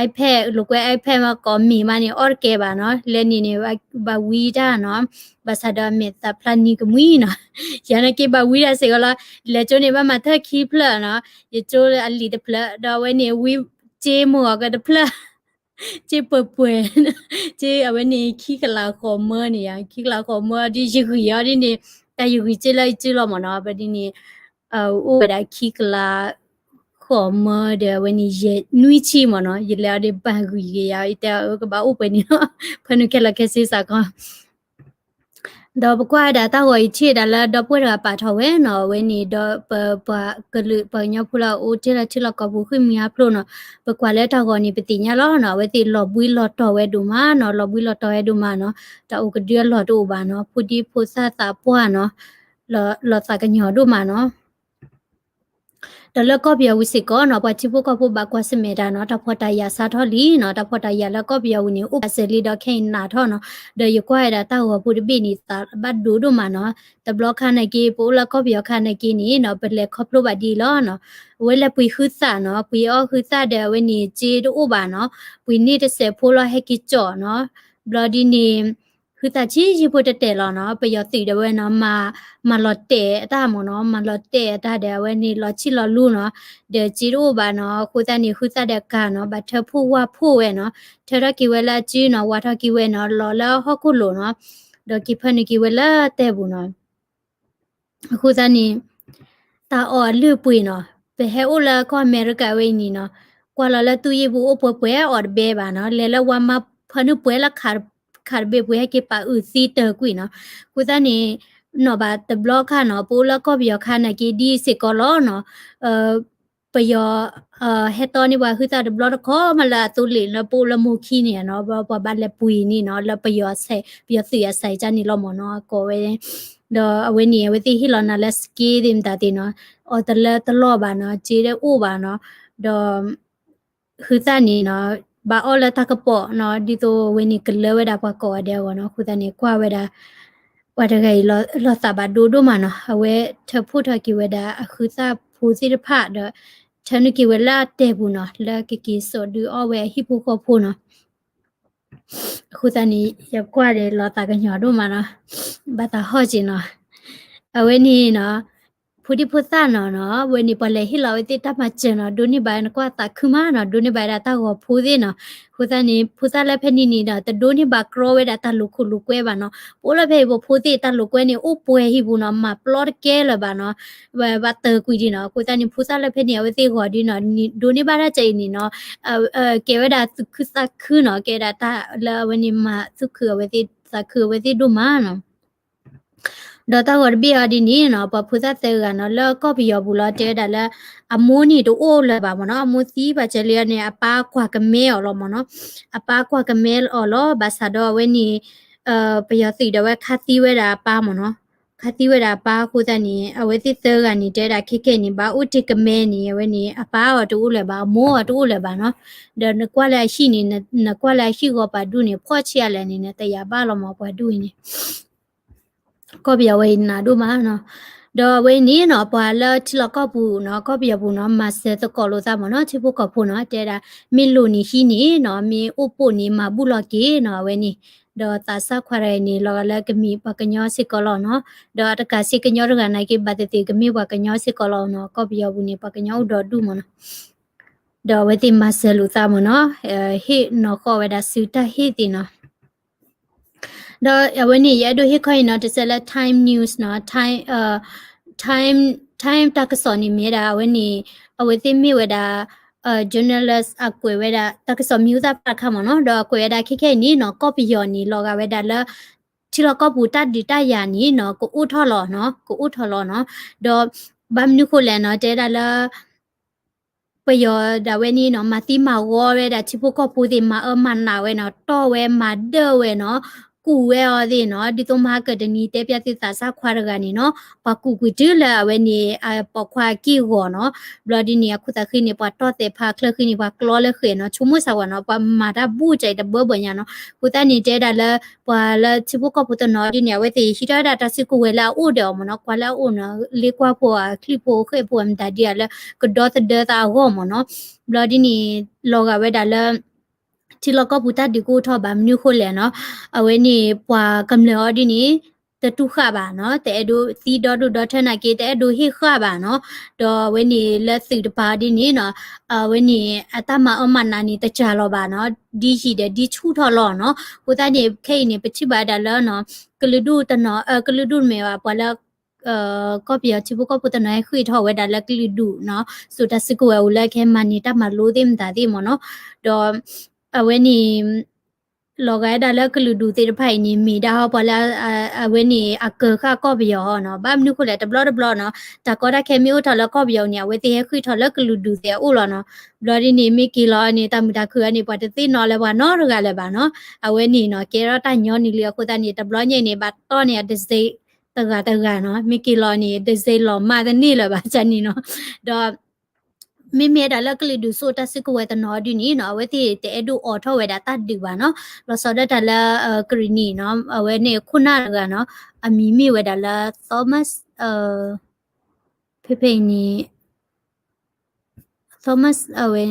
iPad လိာ်ကွဲ iPad မးကိးမ့ၢ်မးန့ၣ် အီၣ်တကဲဘၣ်နီၤ, လဲန့ၣ်န့ၣ် ဘၣ်ဝံတၢ်နီၤ, ဘၣ်ဆၣ်ဒီးမဲာ်သးဖျါနံၤကမှံနီၤ, ယၤနာ်က့ဘၣ်ဝံတၢ်စ့ၢ်ကီးလီၤ, လဲၤကၠိန့ၣ်ဘၣ်မၤထၢၣ်ခံဖျၢၣ်နီၤ, ယကၠိအလံာ်တဖျၢၣ် ဒီးအဝဲန့ၣ်ဝံကၠ့မိၢ်အီၤကတဖျၢၣ် ကၠ့ပှဲၤပှဲၤ, ကၠ့အဝဲန့ၣ်ခံကလးဃိးမၢန့ၣ်ယါ, ခံကလးဃိးမၢဒ်ယဂံၢ်အီၤဒ်န့ၣ်, တၢ်ယဂံၢ်ကၠ့လၢအကၠ့လီၤမ့ၢ်နီၤ, ဘၣ်ဒ်န့ၣ် အိၣ်ဝဲဒၣ်ခံကလးဃိးမၢဒီးအဝဲန့ၣ်ယဲၢ်နွံဆံမ့ၢ်နီၤ, ယလဲၤအီၤဒ်ဘၣ်ဂံၢ်က့ၤယါ, ယတဲအီၤကဘၣ်အိၣ်ပှဲၤန့ၣ်လီၤ, ဖၢနုာ်ခဲလၢာ်ခဲဆ့စ့ၢ်ကီး ဒီးပကွၢ်ဝဲဒၣ်တၢ်ဂီၤအံၤထံၣ်ဝဲဒၣ်လၢဒီပုၢ်ဝဲၢ်တဂၤပာ်ထီၣ်ဝဲနီၤ, အဝဲန့ၣ်ဒီးပ ပှၤကလုာ်ပှၤကညီဖိလၢအအိၣ်တ့ၢ်လၢထံလီၢ်ကီၢ်ပူၤဃ့ၢ်မှံဟးဖျိးနီၤ, ပကွၢ်လၢတၢ်ဂီၤန့ၣ် ပသ့ၣ်ညါလီၤနီၤ, အဝဲသ့ၣ်လီၤဘှံးလီၤတီၤဝဲဒိၣ်မးနီၤ, လီၤဘှံးလီၤတီၤဝဲဒိၣ်မးနီၤ, တၢ်အိၣ်ကဒုအလီၢ်တအိၣ်ဘၣ်နီၤ, ဖိဒံဖိသၣ်သးပှၢ်နီၤ, လီၤသးကညီၤဒိၣ်မးနီၤ ဒီးလၢကီၢ်ပယီၤဝံၤစ့ၢ်ကီးနီၤ, ပှၤထံဖိကီၢ်ဖိဘၣ်ကွၢ်ဆၢၣ်မဲာ်တၢ်နီၤ, တၢ်ဖှီၣ်တၢ်ယာ်စးထီၣ်လံနီၤ, တၢ်ဖှီၣ်တၢ်ယာ်လၢကီၢ်ပယီၤဝံၤန့ၣ် အိၣ်ပာ်စၢၤလံဒီးခဲအံၤနးထီၣ်နီၤ, ဒီးယကွၢ်ဝဲဒၣ်တၢ်ဂီၤဖိတဘ့ၣ်န့ၣ် သးဘၣ်ဒိဒိၣ်မးနီၤ, တဘျီခါနာ်က့ ပအိၣ်လၢကီၢ်ပယီၤခါနာ်က့န့ၣ်နီၤ, ပလဲၤခီဖျိဘၣ်ဒ်အံၤလီၤနီၤ, အဝဲလဲၤပှ့ၤဟုသၣ်နီၤ, ပှ့ၤအီၣ်ဟုသၣ်ဒီးအဝဲန့ၣ် စ့တအိၣ်ဘၣ်နီၤ, ပှ့ၤန့ၢ်တစဲးဖိလီၤဟဲက့ၤကၠီၣ်နီၤ, ဘျီဒ်န့ၣ် ဟုသၣ်ဆံးဆံးဖိတတဲာ်လီၤနီၤ, ပယီၤသုးဒၣ်ဝဲနီၤ, မၤလီၤတဲာ်အတၢ်မ့ၢ်နီၤ, မၤလီၤတဲာ်အတၢ်ဒီးအဝဲန့ၣ်လီၤဆံၣ်လီၤလူနီၤ, ဒီးစ့တအိၣ်ဘၣ်နီၤ, အဃိသတးန့ၣ် ဟုသၣ်ဒီးကၤနီၤ, ဘၣ်ထၢဖှိၣ်ဝၢ်ဖှိၣ်ဝဲနီၤ, ထၢထီၣ်က့ၤဝဲလၢအစုနီၤ, ဝါထီၣ်က့ၤဝဲနီၤ, လီၤလၢဟီၣ်ခိၣ်လိၤနီၤ, ဒီးက့ၤဖၢနုာ်က့ၤဝဲလၢတဲပူၤနီၤ အဃိသတးန့ၣ် တၢ်အီၣ်အလုၢ်အပှ့ၤနီၤ, ပဟဲအိၣ်လၢကီၢ်အမဲရကၤဝဲအံၤန့ၣ်နီၤ, ကွၢ်လီၤလၢသူၣ်ယံၣ်ပူၤအိၣ်ပှဲၤပှဲၤအီၣ်တဘဲဘၣ်နီၤ, လဲၤလၢဝါမါဖၢနုာ်ပှဲၤလၢခးတဘ့ၣ်ပှ့ၤ ဟဲက့ၤပာ်အုၣ်သံတၢၢ်ကွံာ်နီၤ, အဃိသတးန့ၣ် နီၢ်ဘၣ်တဘျီခါနီၤ, ပအိၣ်လၢကီၢ်ပယီၤခါနာ်က့ဒ်စ့ၢ်ကီးလီၤနီၤ, ပယီၤ ဟဲတီန့ၢ်ပှၤဟုသၣ်တဘျီတခီမးလၢအသိလ့ၣ်လၢပအိၣ်လၢမိၢ်ခံန့ၣ်နီၤ, ပှၤဘၣ်လဲၤပှ့ၤန့ၣ်နီၤ, လၢပယီၤ ပယီၤသုးအစဲးကန့ၣ်လီၤမ့ၢ်နီၤ, အကိးဝဲ ဒီးအဝဲန့ၣ် အဝဲသ့ၣ်ဟ့ၣ်လီၤနၤလၢ skill သ့ၣ်မတၤသ့ၣ်နီၤ, အီၣ်တလၢတလီၢ်ဘၣ်နီၤ, စ့တအိၣ်ဘၣ်နီၤ, ဒီး ဟုသၣ်န့ၣ်နီၤ, ဘၣ်အီၣ်လၢတၢ်ကပီၤနီၤ, ဒ်သိးအဝဲန့ၣ်ကလၢဝဲဒၣ်ပှၤကိးဂၤဒဲးအဂီၢ်နီၤ, အဃိသတးန့ၣ် ကွၢ်ဝဲဒၣ် ပှၤတဂၤအံၤ လီၤသးဘၣ်ဒိဒိၣ်မးနီၤ, အဝဲထၢဖှိၣ်ထီၣ်က့ၤဝဲဒၣ်အဟုသၣ်ဖိသ့ၣ်တဖၣ်ဒီး ထၢနုာ်က့ၤဝဲလၢအတဲာ်ပူၤနီၤ, လၢကက့ၤစိာ်ဒုးအီၣ်ဝဲအဟံၣ်ဖိဃီဖိနီၤ, အဃိသတးန့ၣ် ယကွၢ်ဒီးလီၤသးကညီၤဒိၣ်မးနီၤ, ဘၣ်သးဟီၣ်က့ၤနီၤ, အဝဲန့ၣ်နီၤ ဖိဒံဖိသၣ်နီၤနီၤ ဝဲန့ၣ် ပှၤလဲၤဟ့ၣ်လီၤဝဲသ့ၣ်တၢ်မၤစၢၤနီၤ ဒိးန့ၢ်ဘၣ်နကွၢ်သးခုမးနီၤ ဒိးန့ၢ်ဘၣ်ဝဲဒၣ်တၢ်ဂီၤဖိသ့ၣ်နီၤ. အဃိသတးန့ၣ် ဖိသၣ်လၢဖဲန့ၣ်န့ၣ်ဒီး တဒိးန့ၢ်ဘၣ်ကြီဝဲဒၣ်တၢ်လိာ်ခိၣ်လိာ်ကွဲဘၣ်နီၤ. ပအိၣ်လၢဖဲအံၤ ပဖိသ့ၣ်တၢ်လိာ်ကွဲန့ၣ် အိၣ်ပှဲၤဟံၣ်ပူၤနီၤ မၤပျီတကဲလၢၤဘၣ်နီၤ ဘၣ်တၢၤကွံာ်ဒံးနီၤ. အဃိသတးန့ၣ် ဖိသၣ်လၢဖဲန့ၣ် အဝဲသ့ၣ်ဂီၤဒုနီၤ ဒိးန့ၢ်ဘၣ်တၢ်ကဲအံၤန့ၣ်နီၤ ကဲဝဲဒၣ်သူၣ်ခုသးခုနီၤ ကဲဒၣ်တၢ်လၢအဝဲန့ၣ်မၤသူၣ်ခုအဝဲသ့ၣ်သးခုအဝဲသ့ၣ်ဒိၣ်မးနီၤ. ဒီးတၢ်ဂီၤတဘ့ၣ်အီၤဒ်န့ၣ်နီၤ ပှၤဖိသၣ်သၢဂၤနီၤ လၢကီၢ်ပယီၤပူၤလီၤ တဲဝဲဒၣ်လၢ အမိၢ်န့ၣ်တအိၣ်လၢၤဘၣ်မ့ၢ်နီၤ အမိၢ်သံဘၣ်စၢၤလံန့ၣ် အပၢ်ကွၢ်ကမဲအီၤလီၤမ့ၢ်နီၤ. အပၢ်ကွၢ်ကမဲအီၤလီၤ ဘၣ်ဆၣ်ဒီးအဝဲန့ၣ် ပယီၤသုးဒီးဝဲခးသံဝဲဒၣ်အပၢ်မ့ၢ်နီၤ. ခးသံဝဲဒၣ်အပၢ်အဃိသတးန့ၣ် အဝဲသ့ၣ်သၢဂၤန့ၣ် တဲဝဲဒၣ်ခဲခဲအံၤန့ၣ် ဘၣ်အိၣ်တ့ၢ်ကမဲန့ၣ် အဝဲန့ၣ် အပၢ်အီၤတအိၣ်လၢၤဘၣ် အမိၢ်အီၤတအိၣ်လၢၤဘၣ်နီၤ. ဒီးနကွၢ်လၢအဟံၣ်န့ၣ် နကွၢ်လၢအဟံၣ်ဂီၤပာ်ဒူၣ်န့ၣ် ဖှီၣ်ဆံးအါလဲၣ်န့ၣ် နတယာ်ဘၣ်လီၤမ့ၢ်ပှၤဒူၣ်အံၤန့ၣ် ကီၢ်ပယီၤဝဲအံၤနးဒိၣ်မးနီၤ. ဒီးအဝဲအံၤန့ၣ်နီၤ ပှၤလၢထံလီၢ်ကီၢ်ပူၤနီၤ ကီၢ်ပယီၤပူၤနီၤ မၤစၢၤသကိးလိာ်သးမ့ၢ်နီၤ ထံဖိကီၢ်ဖိနီၤ တဲဒၣ် မ့ၢ်လိၣ်န့ၣ်ဟံးန့ၢ်နီၤ မ့ၢ်အိၣ်ပိၣ်န့ၣ် မၤဘူၣ်လီၤက့ၤနီၤ အဝဲန့ၣ်. ဒီးသးစၢ်ခွါတဂၤအံၤန့ၣ် လီၤဂာ်လၢကမ့ၢ်ပှၤကညီစ့ၢ်ကီးလီၤနီၤ. ဒီးတကးစ့ၢ်ကညီတဂၤနာ်က့ ဘၣ်သ့ၣ်သ့ၣ်ကမ့ၢ်ပှၤကညီစ့ၢ်ကီးလီၤနီၤ ကီၢ်ပယီၤပူၤန့ၣ် ပှၤကညီအိၣ်ဒီဒူၣ်မ့ၢ်နီၤ. ဒီးအဝဲသ့ၣ်မၤစၢၤလိာ်သးမ့ၢ်နီၤ ဟ့ၣ်နီၤဃီဝဲဒၣ်စုတၢ်ဟ့ၣ်သ့ၣ်နီၤ. ဒီးအဝဲန့ၣ် ယအဲၣ်ဒိးဟ့ၣ်ခီအံၤနီၤ တစဲးလၢ Time News နီၤ Time, Time, Time တၢ်ကစီၣ်န့ၣ်မ့ၢ်ဝဲဒၣ် အဝဲန့ၣ် အဝဲသ့ၣ်မ့ၢ်ဝဲဒၣ် journalist အကွဲးဝဲဒၣ် တၢ်ကစီၣ်မံၤဟူသၣ်ဖျါတခါမ့ၢ်နီၤ ဒီးအကွဲးဝဲဒၣ်ခဲခဲအံၤန့ၣ်နီၤ ကီၢ်ပယီၤန့ၣ် လီၤဂာ်ဝဲဒၣ်လၢ ထံလီၢ်ကီၢ်ပူၤတၢ်ဒုးတၢ်ယၤန့ၣ်နီၤ ကအိၣ်ထီၣ်လီၤနီၤ ကအိၣ်ထီၣ်လီၤနီၤ. ဒီးဘၣ်မနုၤဃိလဲၣ်နီၤ တဲဒၣ်လၢ ပယီၤဒၣ်ဝဲန့ၣ်နီၤ မၤသံမၤဝီဝဲဒၣ်ထံဖိကီၢ်ဖိသ့ၣ် မၤအၢမၤနးဝဲနီၤ တီၢ်ဝဲမၤဒၢၣ်ဝဲနီၤ ကူၣ်ဝဲအီၤသ့ၣ်နီၤ ဒ်သိးမၤကတနံၤတဲပျးသုသးစၢ်ခွါတဂၤန့ၣ်နီၤ ပှၤကူၣ်ကွံာ်တုၤလၢအဝဲန့ၣ် ပိာ်ခွါက့ၢ်ဂီၤနီၤ ဘျီဒ်န့ၣ် အခိၣ်သးဃ့န့ၣ် ပှၤတီၢ်သဲးဖးချၢဃ့န့ၣ် ပှၤကျီလၢဃဲၤနီၤ ဆိကမိၣ်စၢ်ဝဲနီၤ ပှၤမၤတၢ်ဘူၣ်ကၠံတဘၢဘၢညါနီၤ အဃိသတးန့ၣ် တဲဒၣ်လၢ ပှၤလၢထံဖိကီၢ်ဖိတနီၤဒ်န့ၣ် အဝဲသ့ၣ်ဟံးထီၣ်ဝဲဒၣ်တၢ်စုကဝဲၤလၢအအိၣ်ဒီးအီၤမ့ၢ်နီၤ ကွၢ်လၢအအိၣ်နီၤ လ့ကွၢ်ဖိအချံၣ်ဖိဃဲၣ်ဖိအမတၤဒ်အလၢ ကဒီသဒၢသးအဂီၢ်မ့ၢ်နီၤ ဘျီဒ်န့ၣ် လီၤဂာ်ဝဲဒၣ်လၢ ထံလီၢ်ကီၢ်ပူၤတၢ်ဒုးကအိၣ်ထီၣ်ဘၣ်မနုၤဃိလဲၣ်နီၤ အဝဲန့ၣ် ပှၤကမျၢၢ်အီၤဒ်န့ၣ် တတူၢ်ဃာ်ဘၣ်နီၤ တအဲၣ်ဒိးသံဒီဒိၣ်ဒီထၢနာ်က့ တအဲၣ်ဒိးဟ့ၣ်ဃာ်ဘၣ်နီၤ ဒီးအဝဲန့ၣ်လၢသုးတပၤဒ်န့ၣ်နီၤ အဝဲန့ၣ် အတၢ်မၤအၢမၤနးန့ၣ် တစှၤလီၤဘၣ်နီၤ ဒ်ယံာ်ဒီးဒ်ဆူၣ်ထီၣ်လီၤနီၤ အဃိသတးန့ၣ် ခဲအံၤန့ၣ် ပထံၣ်ဘၣ်ဝဲဒၣ်လၢနီၤ ကလုာ်ဒူၣ်တနီၤ ကလုာ်ဒူၣ်မ့ၢ်ဘၣ် ပှၤလၢ ကီၢ်ပယီၤထံဖိကီၢ်ဖိတနီၤဟဲဃ့ၢ်ထီၣ်ဝဲဒၣ်လၢကလုာ်ဒူၣ်နီၤ စိာ်တၢ်စုကဝဲၤအိၣ်လၢကဟဲမၤန့ၢ်တၢ်မၤလိသ့ၣ် မတၤသ့ၣ်မ့ၢ်နီၤ ဒီး အဝဲန့ၣ် လီၤဂာ်ဝဲဒၣ်လၢကလုာ်ဒူၣ်သ့ၣ်တဖၣ်အံၤန့ၣ် မ့ၢ်ဒၣ်ဟီပှၤလၢ အဝဲန့ၣ် အကၢၤဃာ်ကီၢ်ပယီၤဟီနီၤ ဘၣ်မနုၤဃိလဲၣ် တဘျီတဘျီနီၤ တၢ်ကီတၢ်ခဲမ့ၢ်အိၣ်ထီၣ်လၢကီၢ်ပယီၤန့ၣ် အဝဲသ့ၣ်ဟဲဃ့ၢ်ထီၣ်လၢကလုာ်ဒူၣ်သ့ၣ်အအိၣ်လီၤနီၤ ဘျီဒ်န့ၣ် မ့ၢ်က့ၤလီၤန့ၣ် တၢ်မုာ်တၢ်ခုၣ်အံၤန့ၣ် ပှၤတသ့ၣ်နီၣ်လၢပှၤနီတဂၤလၢၤဘၣ်နီၤ အဝဲန့ၣ်နီၤ ကဲထီၣ်တၢ်ညီနုၢ်လံအဃိသတးန့ၣ် တဘျီညါအံၤန့ၣ် ဘၣ်တီၢ်န့ၢ်အတစ့ တဂၤတဂၤနီၤ မ့ၢ်က့ၤလီၤန့ၣ် တစ့လီၤမၢ်တန့ၢ်လၢၤဘၣ်န့ၣ်နီၤ ဒီး မ့မ့ၢ်ဝဲဒၣ်လၢကလုာ်ဒူၣ်စိာ်တၢ်စုကဝဲၤတနီၤဒ်န့ၣ်နီၤ အဝဲသ့ၣ်တအဲၣ်ဒိးအိးထီၣ်ဝဲဒၣ်တၢ်ဒုးဘၣ်နီၤ လီၤဆီဒၣ်တၢ်လၢ ကရံၣ်နံၤနီၤ အဝဲန့ၣ်ခိၣ်နၢ်တဂၤနီၤ အမံၤမ့ၢ်ဝဲဒၣ်လၢ Thomas ဖဲဖဲအံၤန့ၣ် Thomas အဝဲ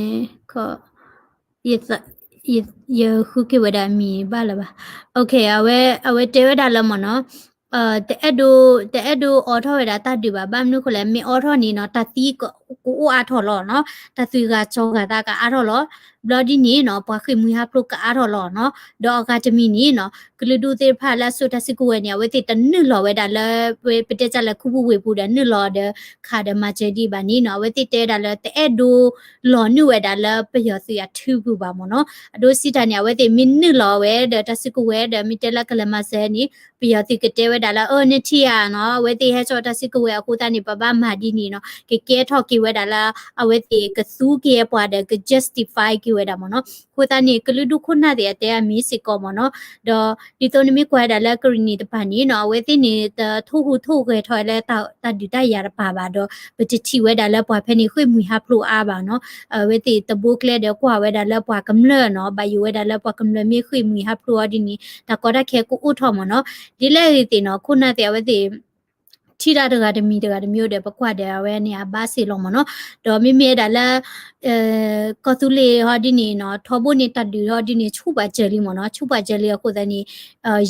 ယဃုက့ၤဝဲဒၣ်အမံၤဘၣ်လၢၤဘၣ် အဝဲ အဝဲတဲဝဲဒၣ်လၢမ့ၢ်နီၤ တအဲၣ်ဒိး တအဲၣ်ဒိးအိးထီၣ်ဝဲဒၣ်တၢ်ဒုးဘၣ် ဘၣ်မနုၤဃိလဲၣ် မ့ၢ်အိးထီၣ်န့ၣ်နီၤ တၢ်သံကအိၣ်အါထီၣ်လီၤနီၤ တၢ်သွံၣ်ဂၤစီၤဂၤသးကအါထီၣ်လီၤ ဘျီဒ်န့ၣ်နီၤ ပှၤဃ့ၢ်မှံဟးဖျိးကအါထီၣ်လီၤနီၤ ဒီးအဂၤတမံၤန့ၣ်နီၤ ကလုာ်ဒူၣ်သ့ၣ်တဖၣ်လၢအစိာ်တၢ်စုကဝဲၤန့ၣ် အဝဲသ့ၣ်တနုာ်လီၤဝဲဒၣ်လၢ ပတဲတၢ်လၢခူပူၤဝ့ၢ်ပူၤဒီး နုာ်လီၤဒီး ခးဒီးမၤစၢၤဒံးဘၣ်န့ၣ်နီၤ အဝဲသ့ၣ်တဲဝဲဒၣ်လၢ တအဲၣ်ဒိးလီၤနုာ်ဝဲဒၣ်လၢပယီၤသုးအထုပူၤဘၣ်မ့ၢ်နီၤ အဒိစံးတၢ်န့ၣ် အဝဲသ့ၣ်မ့ၢ်နုာ်လီၤဝဲဒီးတၢ်စုကဝဲၤဒီး မ့ၢ်တဲလၢကလဲၤမၤစၢၤန့ၣ် ပယီၤသုးကတဲဝဲဒၣ်လၢ အၢ နထံၣ်ဧါနီၤ အဝဲသ့ၣ်ဟဲစိာ်တၢ်စုကဝဲၤအဃိသတးန့ၣ် ပဘၣ်မၤဒ်န့ၣ်နီၤ ကကဲထီၣ်က့ၤဝဲဒၣ်လၢ အဝဲသ့ၣ်ကသူက့ၤပှၤဒီး က justify က့ၤဝဲဒၣ်မ့ၢ်နီၤ အဃိသတးန့ၣ် ကလုာ်ဒူၣ်ခိၣ်နၢ်သ့ၣ်အတဲအမ့ၢ်စ့ၢ်ကီးမ့ၢ်နီၤ ဒီးဒ်သိးနမ့ၢ်ကွၢ်ဝဲဒၣ်လၢကရံၣ်နံၤတပၤန့ၣ်နီၤ အဝဲသ့ၣ်န့ၣ် တထိၣ်ဟူးထိၣ်ဂဲၤထီၣ်လၢတၢ်ဒုးတၢ်ယၤတပၤဘၣ်ဒီး ပတထံၣ်ဝဲဒၣ်လၢပှၤဖဲန့ၣ်ဃ့ၢ်မှံဟးဖျိးအါဘၣ်နီၤ အဝဲသ့ၣ်တဘိကျဲဒီးကွၢ်ဝဲဒၣ်လၢပှၤကမျၢၢ်နီၤ ဘၣ်ယိၣ်ဝဲဒၣ်လၢပှၤကမျၢၢ်မ့ၢ်ဃ့ၢ်မှံဟးဖျိးအီၤဒ်န့ၣ် တၢ်ကီတၢ်ခဲကအိၣ်ထီၣ်မ့ၢ်နီၤ ဒ်လဲၣ်ဂ့ၤသ့ၣ်နီၤ ခိၣ်နၢ်သ့ၣ်အဝဲသ့ၣ် ထံၣ်တၢ်တဂၤတမံၤတဂၤတမံၤဒီး ပကွၢ်ဒီးအဝဲန့ၣ်အဘၣ်စ့ၢ်လီၤမ့ၢ်နီၤ. ဒီးမ့မ့ၢ်ဝဲဒၣ်လၢ ကီၢ်သူလ့ၤဟီဒ်န့ၣ်နီၤ ထီဘိန့ၣ်တၢ်ဒုးဟီဒ်န့ၣ် ဆူၣ်ပှၤစၢၤလံမ့ၢ်နီၤ, ဆူၣ်ပှၤစၢၤလံအဃိသတးန့ၣ်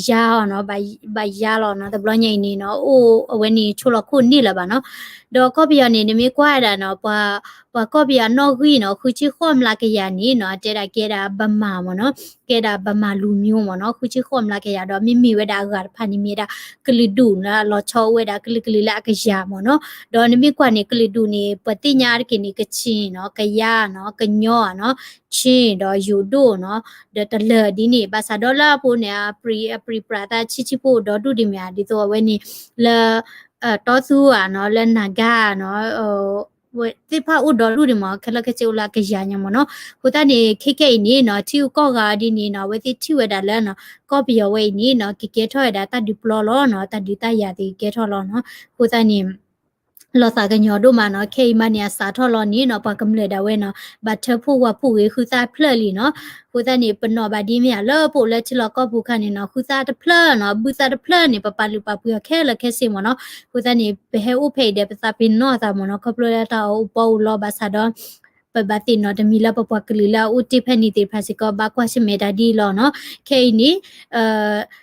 ယါအီၤနီၤ, ဘၣ်ယါလီၤနီၤ, တဘျီညါအံၤန့ၣ်နီၤ အိၣ်အဝဲန့ၣ်ဆိလီၤခိၣ်န့ၢ်လၢၤဘၣ်နီၤ. ဒီးကီၢ်ပယီၤန့ၣ် နမ့ၢ်ကွၢ်ဝဲဒၣ်နီၤ ပှၤကီၢ်ပယီၤနီၣ်ဂံၢ်နီၤ ဃုဆံဃိးမျးကယၤန့ၣ်နီၤ တဲဒၣ်ကဲဒၣ်ဗမာမ့ၢ်နီၤ, ကဲဒၣ်ဗမာလူမျိုးမ့ၢ်နီၤ, ဃုဆံဃိးမျးကယၤ ဒီးမ့မ့ၢ်ဝဲဒၣ်အဂၤတဖၣ်န့ၣ် မ့ၢ်ဝဲဒၣ်ကလုာ်ဒူၣ်နီၤ လီၤဆီအိၣ်ဝဲဒၣ်ကလုာ်ကလုာ်လၢအကယၤမ့ၢ်နီၤ. ဒီးနမ့ၢ်ကွၢ်န့ၣ် ကလုာ်ဒူၣ်န့ၣ် ပှၤသ့ၣ်ညါတက့ၢ်န့ၣ် ကချင်နီၤ, ကယါနီၤ, ကညီနီၤ, ချင်း ဒီးယိၤဒိၣ်နီၤ, ဒီးတလၢာ်ဒ်န့ၣ် ဘၣ်ဆၣ်ဒီးလၢအပူၤန့ၣ် အပြံပြါသးဆံးဆံးဖိဒီဒူၣ်ဒ်မ့ၢ်ဧါ ဒ်သိးအဝဲန့ၣ် လၢ တီသူဧါနီၤ, လၢနၤဂၤနီၤ သ့ၣ်တဖၣ်အိၣ်ဒီဒူၣ်ဒံးမ့ၢ် ခဲလၢာ်ခဲဆ့အိၣ်လၢအကယၤညါမ့ၢ်နီၤ. အဃိသတးန့ၣ် ခဲကဲအံၤန့ၣ်နီၤ ထံဂုၤကီၢ်ဂၤဒ်န့ၣ်နီၤ အဝဲသ့ၣ်ထံၣ်ဝဲဒၣ်လၢနီၤ ကီၢ်ပယီၤဝဲအံၤန့ၣ်နီၤ ကကဲထီၣ်ဝဲဒၣ်တၢ်ဒုးပျီလီၤနီၤ, တၢ်ဒုးတၢ်ယၤသ့ၣ်ကဲထီၣ်လီၤနီၤ. အဃိသတးန့ၣ် လီၤသးကညီၤဒိၣ်မးနီၤ, ခဲအံၤမးန့ၣ် အစးထီၣ်လီၤန့ၣ်နီၤ ပှၤကမျၢၢ်ဒၣ်ဝဲနီၤ ဘၣ်ထၢဖှိၣ်ဝၤဖှိၣ်ဂ့ၤ ဃုသၣ်ဖျၢၣ်လံနီၤ. အဃိသတးန့ၣ် ပနီၣ်ဘၣ်ဒ်မ့ၢ်ဧါလၢပအိၣ်လၢထံလီၢ်ကီၢ်ပူၤခါန့ၣ်နီၤ ဃုသၣ်တဖျၢၣ်နီၤ ဘုၣ်သၣ်တဖျၢၣ်န့ၣ် ပပာ်လုၢ်ပာ်ပှ့ၤအီၤခဲလၢာ်ခဲဆ့မ့ၢ်နီၤ. အဃိသတးန့ၣ် ပဟဲအိၣ်ဖဲအံၤဒီး ပသးပ့ၤနီၣ်သးမ့ၢ်နီၤ ခီဖျိလၢတၢ်အီၣ်အီပီအိၣ်လီၤဘၣ်ဆၣ်ဒီး ပဘၣ်သ့ၣ်နီၣ်တမံၤလၢပပှၤကလုာ်လၢအအိၣ်တ့ၢ်ဖဲန့ၣ်သ့ၣ်တဖၣ်စ့ၢ်ကီး ဘၣ်ကွၢ်ဆၢၣ်မဲာ်တၢ်ဒ်အံၤလီၤနီၤ. ခဲအံၤန့ၣ်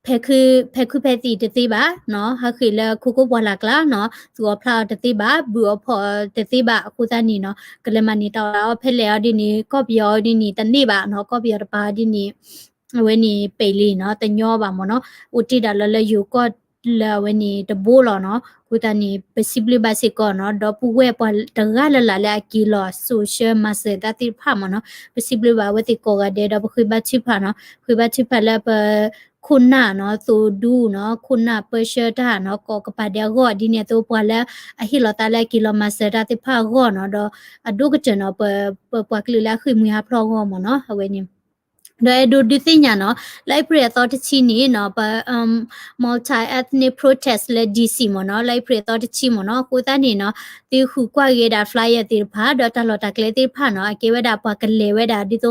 ဖဲခုဖဲသံးတသ့ဘၣ်နီၤ, ဟးဃ့ၢ်လၢခိခိၣ်ပှၢ်လၢ်ကျါနီၤ, သူၣ်အီၣ်ဖျးအီၣ်တသ့ဘၣ်, ဘုၣ်အီၣ်ဖီၣ်အီၣ်တသ့ဘၣ်, အဃိသတးန့ၣ်နီၤ ကလဲၤမၤန့ၢ်တၢ်အီၣ်တၢ်အီဖဲလဲၣ်အီၤဒ်န့ၣ် ကီၢ်ပယီၤအီၤဒ်န့ၣ် တန့ၢ်ဘၣ်နီၤ, ကီၢ်ပယီၤတပၤအီၤဒ်န့ၣ် အဝဲန့ၣ်ပဲာ်လံနီၤ, တညီဘၣ်မ့ၢ်နီၤ, အိၣ်တ့ၢ်ဒၣ်လၢလၢယိၤကီၢ်လၢအဝဲန့ၣ်တဘိလီၤနီၤ. အဃိသတးန့ၣ် ပစံးဘျုးဘၣ်စ့ၢ်ကီးနီၤ, ဒီပုၢ်ဝဲၢ်ပှၤတဂၤလၢ်လၢ်လၢအက့ၤလီၤ social မၤစၢၤတၢ်သ့ၣ်တဖၣ်မ့ၢ်နီၤ, ပစံးဘျုးဘၣ်အဝဲသ့ၣ်ကိးဂၤဒဲး ဒီးပဃ့ဘါထုကဖၣ်နီၤ, ဃ့ဘါထုကဖၣ်လၢပခိၣ်နၢ်နီၤ, သိၣ်ဒူနီၤ, ခိၣ်နၢ်ပၢဆှၢတၢ်နီၤ, ကိးကပၤဒဲးအဂီၢ်ဒ်န့ၣ်အသိး ပှၤလၢအဟ့ၣ်လီၤသးလၢအက့ၤလီၤမၤစၢၤတၢ်သ့ၣ်တဖၣ်အဂီၢ်နီၤ, ဒီးအဒိၣ်ကတၢၢ်နီၤ ပပှၤကလုာ်လၢအဃ့ၢ်မှံဟးဖျိးအဂီၢ်မ့ၢ်နီၤ, အဝဲန့ၣ် ဒီးအဲၣ်ဒိးဒုးသ့ၣ်ညါနီၤ, လၢ April အသီတဆံန့ၣ်နီၤ, ပ multi ethnic protest လၢ D C မ့ၢ်နီၤ, လၢ April အသီတဆံမ့ၢ်နီၤ, အဃိသတးန့ၣ်နီၤ, သုဃုကွၢ်ဂ့ၤဒၣ် flyer သ့ၣ်တဖၣ် ဒီးတၢ်လီၢ်တၢ်ကျဲသ့ၣ်တဖၣ်နီၤ, အကဲဝဲဒၣ်ပှၤကလဲၤဝဲဒၣ်ဒ်သိး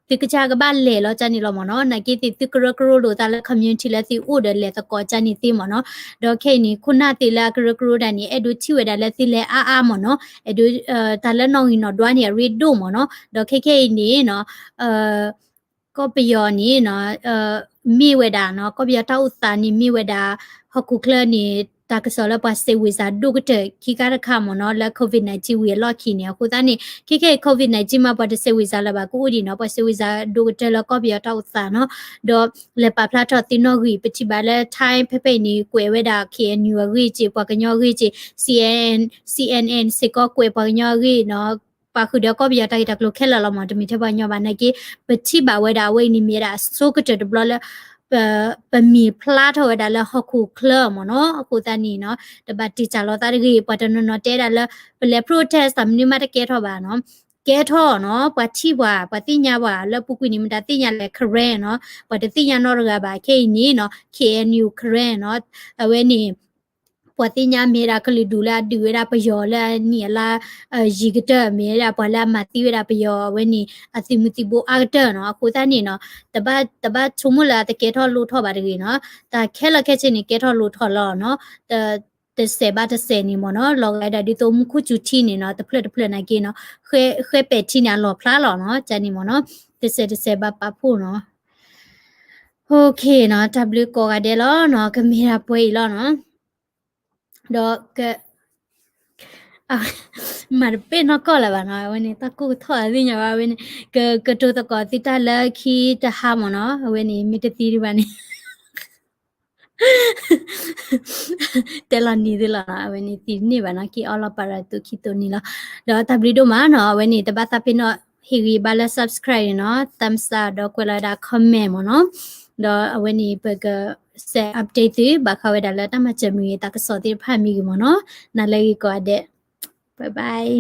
သုကစၢ်ကဘၣ်လဲၤလီၤကန့ၣ်လီၤမ့ၢ်နီၤ, နာ်က့သ့ၣ်သုကရၢကရိလိာ်သးလၢ community လၢသုအိၣ်ဒီးလဲၤသကိးကန့ၣ်သ့မ့ၢ်နီၤ, ဒီးခဲအံၤန့ၣ် ခိၣ်နၢ်သ့ၣ်လၢအကရၢကရိဒၣ်န့ၣ် အဲၣ်ဒိးထံၣ်ဝဲဒၣ်လၢသုလဲၤအါအါမ့ၢ်နီၤ, အဲၣ်ဒိး တၢ်လၢနီၣ်ဂံၢ်နီၣ်ဒွးန့ၣ် အရ့ဒိၣ်မ့ၢ်နီၤ, ဒီးခဲခဲအံၤန့ၣ်နီၤ ကီၢ်ပယီၤန့ၣ်နီၤ, မ့ၢ်ဝဲဒၣ်နီၤ, ကီၢ်ပယီၤတၢ်အိၣ်သးန့ၣ် မ့ၢ်ဝဲဒၣ် ဟီၣ်ခိၣ်ချၢန့ၣ် တၢ်ကစီၣ်လၢပှၤစဲးဝံၤစးဒိၣ်ကတၢၢ်ခံခါတခါမ့ၢ်နီၤ, လၢ COVID nineteen ဝံၤအလီၢ်ခံန့ၣ်, အဃိသတးန့ၣ် ခဲခဲအံၤ COVID nineteen မး ပှၤတစဲးဝံၤစးလၢၤဘၣ် ကအိၣ်ဒံးနီၤ, ပှၤစဲးဝံၤစးဒိၣ်ကတၢၢ်လၢကီၢ်ပယီၤတၢ်အိၣ်သးနီၤ, ဒီးလဲၤပာ်ဖျါထီၣ်သုနီၣ်ဂံၢ် ပထံၣ်ဘၣ်လၢ Time ဖဲဖဲအံၤန့ၣ် ကွဲးဝဲဒၣ် K N U အဂ့ၢ်က့ၤ ပှၤကညီအဂ့ၢ်က့ၤ, C N N စ့ၢ်ကီးကွဲးပှၤကညီအဂ့ၢ်နီၤ, ပာ်ဃုာ်ဒီးကီၢ်ပယီၤတၢ်ဂ့ၢ်တၢ်ကျိၤခဲလၢာ်လီၤမ့ၢ်, တမ့ၢ်ထဲပှၤကညီဘၣ်နာ်က့, ပထံၣ်ဘၣ်ဝဲဒၣ်အဝဲအံၤန့ၣ်မ့ၢ်ဒၣ်အဆိကတၢၢ်တဘျီလၢ ပမ့ၢ်ဖျါထီၣ်ဝဲဒၣ်လၢဟီၣ်ခိၣ်ချၢမ့ၢ်နီၤ, အဃိသတးန့ၣ်နီၤ, တဘၣ်တ့ၢ်စၢ်လီၤသးတဂ့ၤ, ပှၤတနီၤနီၤတဲဒၣ်လၢ ပလဲၤ protest တၢ်မနုၤမးတကဲထီၣ်ဘၣ်နီၤ, ကဲထီၣ်နီၤ, ပှၤထံၣ်ပှၤ, ပှၤသ့ၣ်ညါပှၤ, လၢပူၤကွံာ်န့ၣ် မတၤသ့ၣ်ညါလဲၣ် Karen နီၤ, ပှၤတသ့ၣ်ညါနီတဂၤဘၣ်, ခဲအံၤန့ၣ်နီၤ, K N U Karen နီၤ, အဝဲန့ၣ် ပှၤသ့ၣ်ညါမ့ၢ်ဝဲဒၣ်ကလုာ်ဒူၣ်လၢအဒုးဝဲဒၣ်ပယီၤလၢအနံၣ်အလါ ယံၤကတၢၢ်, မ့ၢ်ဝဲဒၣ်ပှၤလၢအမၤသံဝဲဒၣ်ပယီၤအဝဲန့ၣ် အသုးမုၢ်သံၣ်ဘိအါကတၢၢ်နီၤ, အဃိသတးန့ၣ်နီၤ, တဘၣ် တဘၣ်ဆိကမိၣ်လၢအတကဲထီၣ်လိၣ်ထီၣ်ဘၣ်တဂ့ၤနီၤ, တၢ်ခဲလၢာ်ခဲဆ့န့ၣ် ကဲထီၣ်လိၣ်ထီၣ်လီၤနီၤ, တစဲးဘၣ်တစဲးန့ၣ်မ့ၢ်နီၤ, လီၤဂာ်ဒၣ်ဒ်သိးမူခိၣ်စူၤထံန့ၣ်နီၤ, တဖျၢၣ်တဖျၢၣ်နာ်က့နီၤ, ဃဲပဲာ်ထံန့ၣ် အလီၢ်ဖျါလီၤနီၤ, ကန့ၣ်မ့ၢ်နီၤ, တစဲးတစဲးဘၣ်ပာ်ဖှိၣ်နီၤ. Okay နီၤ, တၢ်ဘျုးကိးဂၤဒဲးလီၤနီၤ, ကမ့ၢ်ဒၣ်ပှဲၤအံၤလီၤနီၤ. ဒီးက မၤတပဲၢ်နီၢ်ကီၢ်လၢၤဘၣ်နီၤ, အဝဲန့ၣ် တၢ်ကိၢ်ကထီၣ်သ့ၣ်ညါဘၣ်, အဝဲန့ၣ် က ကတိၤသကိးသုတၢ်လၢခံတဟါမ့ၢ်နီၤ, အဝဲန့ၣ် မ့ၢ်တသံဒံးဘၣ်န့ၣ် တဲလီၤနံၤသ့လီၤနီၤ, အဝဲန့ၣ်သံတန့ၢ်ဘၣ်နီၤ, က့ၤအီလီၤပာ်ရၤသုခံသိးနံၤလီၤ. ဒီးတၢ်ဘျုးဒိၣ်မးနီၤ, အဝဲန့ၣ် တဘၣ်သးပ့ၤနီၣ် ဟ့ၣ်ဂံၢ်ဘါလၢ subscribe န့ၣ်နီၤ, thumbs up ဒီးကွဲးလီၤဝဲဒၣ် comment မ့ၢ်နီၤ, ဒီးအဝဲန့ၣ် ပကစဲး update သု ဘၣ်ဃးဝဲဒၣ်လၢတၢ်မၤစၢၤမ့ၢ်ဂ့ၤ တၢ်ကစီၣ်သ့ၣ်တဖၣ်မ့ၢ်ဂ့ၤမ့ၢ်နီၤ, နၤလၢဂ့ၤကိးဂၤဒဲး, bye bye.